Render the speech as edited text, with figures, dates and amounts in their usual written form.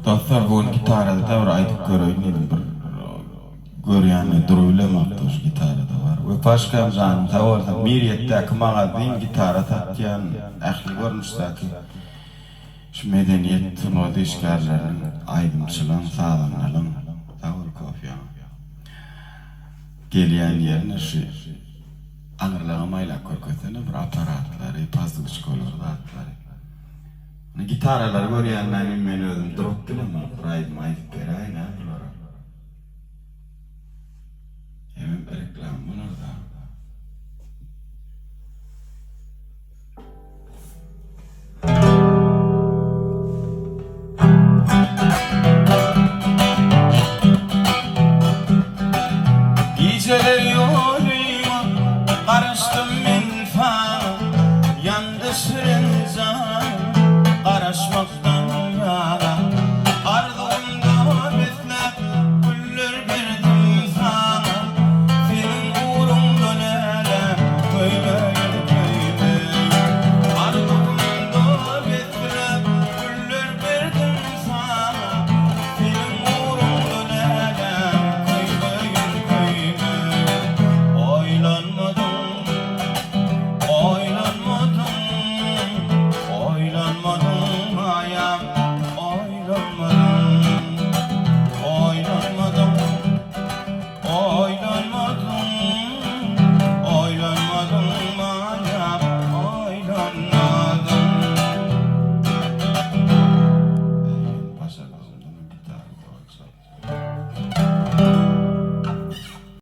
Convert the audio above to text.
Dostlar bu gün gitarada bir aýdyp göreýin diýdim bir görýände durubilemokda şu gitarada bar. Wepaşkam janyň sag bolsun Mirýetdäki magazyn gitara satýan ähli görnüşdäki şu medeniýet sungat işgärleriniň aýdymçylaň sazandalaň sag bol kofýaňa gelýän ýerine şu aňyrlagam aýlap görkezsene bir aparatlary pazduçkalary zatlary. Ine gitaralary görýänlämi men özüm durup bilemok bir aýdym aýdyp beräýin a bulara. Hemem reklama bolar da.